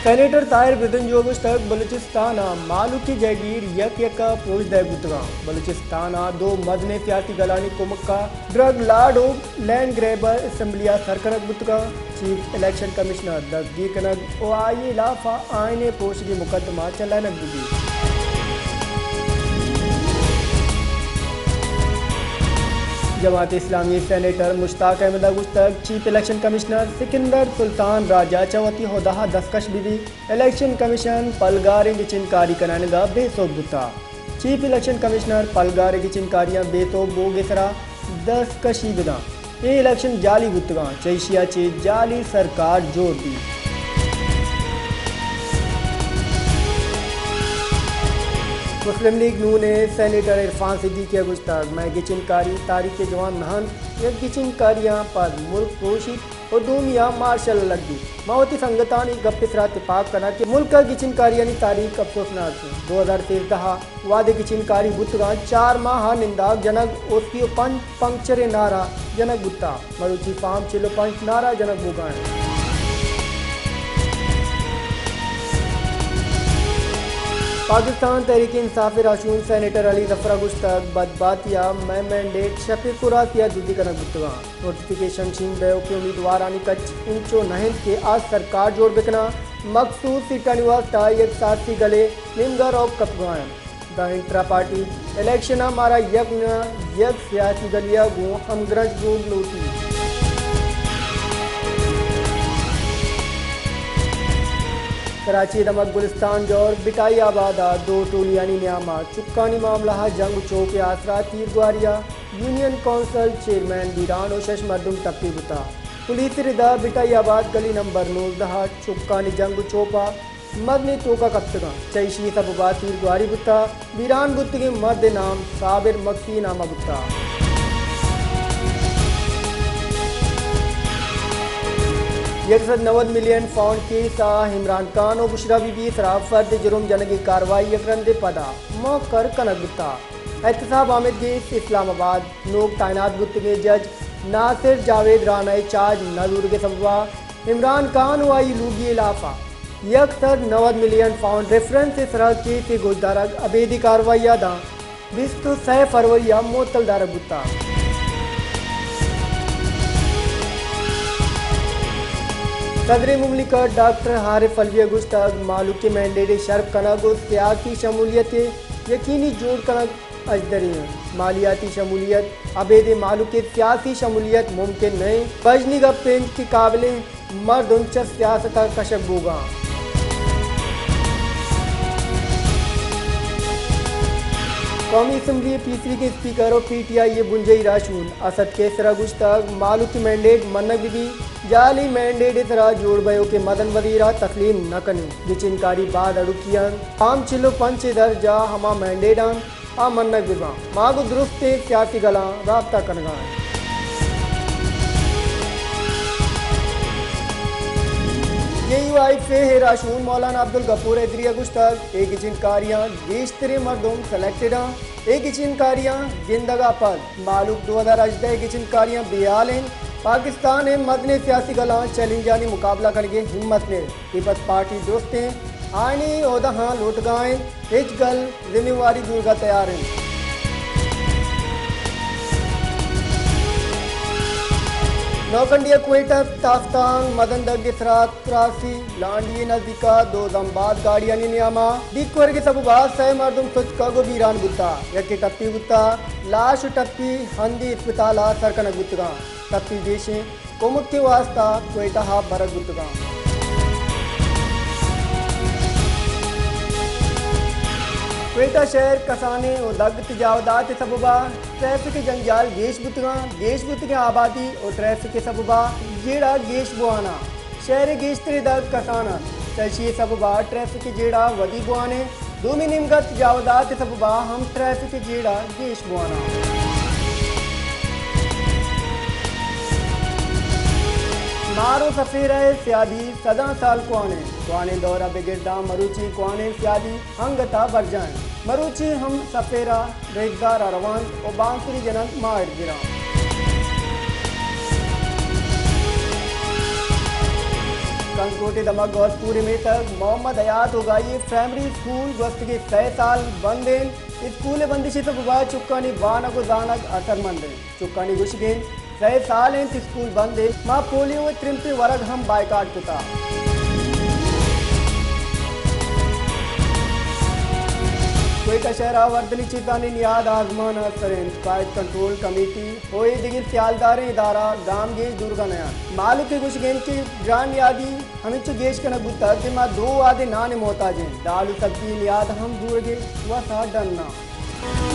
سینیٹر طاہر بزنجو ءَ گوشتگ، بلوچستان ءَ مھلوکی جہگیر یک یک ءَ پروش دئیگ بوتگ اَنت۔ بلوچستان ءَ دو مزنیں سیاسی گلانی کمک ءَ ڈرگ لارڈ ءُ لینڈ گریبر اسمبلی ءَ سر کنگ بوتگ اَنت۔ چیف الیکشن کمشنر دزگیر کنگ ءُ آئی ءِ ھلاف ءَ آئین ءِ پروشگی مقدمہ چلائینگ بہ بیت۔ جماعت اسلامی ءِ سینیٹر مشتاق احمد ءَ گوشتگ، چیف الیکشن کمشنر سکندر سلطان راجہ چہ وتی عہدہ ءَ دستکش بہ بیت۔ الیکشن کمیشن پلگاریں گچین کاری کنائینگ ءَ بے سوب بوتگ۔ چیف الیکشن کمشنر پلگاریں گچین کاریاں بے سوب بوگ ءِ سرا دستکشی بدنت۔ اے الیکشن جعلی بوتگ اَنت، چہ ایشی ءَ چہ جعلی سرکار جوڑ بیت۔ مسلم لیگ نون ءِ سینیٹر عرفان صدیقی ءَ گوشتگ، مئے گچین کاری تاریخ ءِ جوان نہ اَنت، یک گچین کاریاں پد ملک پروشیت ءُ دومی ءَ مارشل ءَ لگیت۔ ما وتی سنگتانی گپ ءِ سرا تپاک کناں کہ ملک ءِ گچین کاریانی تاریخ افسوسناک اِنت۔ دو ہزار سیزدہ ءَ وھدے گچین کاری بوتگ اَنت، چار ماہ ءَ ننداگ جنگ ءُ سی ءُ پنچ پنکچریں نعرہ جنگ بوتگ۔ مروچی فارم چل ءُ پنچ نعرہ جنگ بوگ ءَ اِنت۔ پاکستان تحریک انصاف ءِ راہشون سینیٹر علی ظفر ءَ گوشتگ، بدباتی ءَ مئے مینڈیٹ شپ ءِ کراسی ءَ دزی کنگ بوتگ اَنت۔ نوٹیفکیشن شنگ بئیوکیں امیدواراں کچ انچو نہ اِنت کہ آ سرکار جوڑ بکناں، مخصوص سیٹانی واستہ یک سیاسی گلے نیمگ ءَ روک کپگ ءَ اِنت۔ داں انٹرا پارٹی الیکشن ءَ مارا یک نہ یک سیاسی گلے ءَ گوں ہمگرنچ بوگ لوٹیت۔ کراچی ءِ دمگ گلستان جوڑ بٹائی آباد ءَ دو ٹولیانی نیام ءَ چکانی معاملہ ءَ جنگ ءُ چوپ ءِ آسرا تیرگواری ءَ یونین کونسل چیئرمین بیران ءُ شش مردم ٹپی بوتگ۔ پولیس ءِ ردا بٹائی آباد گلی نمبر نوزدہ ءَ چکانی جنگ ءُ چوپ ءَ مزنیں توک ءَ کپتگ اَنت۔ چہ ایشی ءِ سبب ءَ تیرگواری بوتگ۔ بیران بوتگیں مرد ءِ نام صابر مگسی نام ءَ بوتگ۔ یک سد نود ملین پاؤنڈ کیس ءَ عمران خان ءُ بشریٰ بی بی ءِ سرا فرد جرم جنگ ءِ کاروائی یک رندے پدا موکر کنگ بوتگ۔ احتساب آمید گیش اسلام آباد۔ نوک تعینات بوتگیں جج ناصر جاوید رانا ءِ چارج نہ زورگ ءِ سبب ءَ عمران خان ءُ آئی لوگی ءِ ہلاف ءَ یک سد نود ملین پاؤنڈ ریفرنس ءِ سرا کیس ءِ گوشدارگ ابیدی کاروائی ءَ داں بیست ءُ سئے فروری ءَ معطل دارگ بوتگ۔ صدر مملکت ڈاکٹر عارف علوی ءَ گوشتگ، مہلوکی مینڈیٹ ءِ شرپ کنگ ءُ سیاسی شمولیت ءِ یقینی جوڑ کنگ اژدری اِنت۔ مالیاتی شمولیت ابید مہلوک ءِ سیاسی شمولیت ممکن نہ اِنت۔ بژنی گپ اِنت کہ قابلیں مردم چہ سیاست ءَ کشگ بوگ ءَ اَنت۔ قومی اسمبلی ءِ پیسریگیں اسپیکر ءُ پی ٹی آئی ءِ بنجاہی راہشون اسد قیصر ءَ گوشتگ، مہلوکی مینڈیٹ منگ بہ بیت، جعلی مینڈیٹ ءِ سرا جوڑ بئیوکیں مزن وزیر ءَ تسلیم نہ کنیں۔ گچین کاری باز اڑوکی اِنت۔ فارم چل ءُ پنچ ءِ درج ءَ ہما مینڈیٹ اَنت، آ منگ بہ باں۔ ما گوں درستیں سیاسی گلاں رابطہ کنگ ءَ ایں۔ جے یو آئی فیح ءِ راہشون مولانا عبدالغفور حیدری ءَ گوشتگ، اے گچین کاریاں گیشتریں مردم سلیکٹڈ اَنت۔ اے گچین کاریاں گندگ ءَ پد مہلوک دو ہزار ہژدہ ءِ گچین کاریاں بے ہیال اِنت۔ پاکستان ءِ مزنیں سیاسی گلاں چیلنجانی مقابلہ کنگ ءِ ہمت نہ اِنت۔ پیپلز پارٹی درستیں آئینی عہدہاں لوٹگ ءَ اِنت، ہچ گل ذمہ واری زورگ ءَ تیار اِنت۔ نوکنڈی ءَ کوئٹہ تافتانک مزن دگ ءِ سرا کراسی، لانڈی ءِ نزیک ءَ دو زمباز گاڑیانی نیام ءَ ڈیک ورگ ءِ سبب ءَ سئے مردم سچکگ ءُ بیران بوتگ، یکے ٹپی بوتگ، لاش ءُ ٹپی ہندی اسپتال ءَ سر کنگ بوتگ اَنت۔ ٹپی گیشیں کمک ءِ واستہ کوئٹہ ءَ برگ بوتگ اَنت۔ کوئٹہ شہر کسانیں ءُ دگ تجاوزات ءِ سبب ءَ ٹریفک ءِ جنجال گیش بوتگ اَنت۔ گیش بوتگیں آبادی ءُ ٹریفک ءِ سبب ءَ جیڑہ گیش بوان اَنت۔ شہر ءِ گیشتریں دگ کسان اَنت، چہ ایشی ءِ سبب ءَ ٹریفک ءِ جیڑہ ودی بوان اِنت۔ دومی نیمگ ءَ تجاوزات ءِ سبب ءَ ہم ٹریفک ءِ جیڑہ گیش بوان اَنت۔ مار ءُ سفیرہ ءِ سیادی سداں سال کوہن اِنت۔ کوہنیں دور ءَ بگر داں مروچی کوہنیں سیادی انگت ءَ برجاہ اِنت۔ مروچی ہم سفیرہ ریزگار ءَ روان اَنت ءُ بانسری جنان ماہر گراں۔ کوٹ ءِ دمگ غوث پور ءِ میتگ محمد حیات اوگائی ءِ پرائمری اسکول گوستگیں سئے سال بند انت۔ اسکول ءِ بندش ءِ سبب ءَ چکانی وانگ ءُ زانگ اثرمند انت۔ چکانی گوشگ انت، سئے سال انت اسکول بند انت، ما پولیو ءِ ترمپیں ورگ ہم بائیکاٹ کتگ۔ کوئٹہ شہر ءَ وردنی چیزانی نیاد آزمان ءَ سر انت، پرائس کنٹرول کمیٹی ءُ اے دگہ سیالداریں ادارہ گامگیج زورگ ءَ نیاں۔ مہلوک ءِ گوشگ انت کہ گران نیادی ہمینچو گیش کنگ بوتگ کہ ما دو وہدے نان ءِ محتاج ایں، دال ءُ سبزی ءِ نیاد ہم زورگ ءِ وس ءَ ڈن نہ انت۔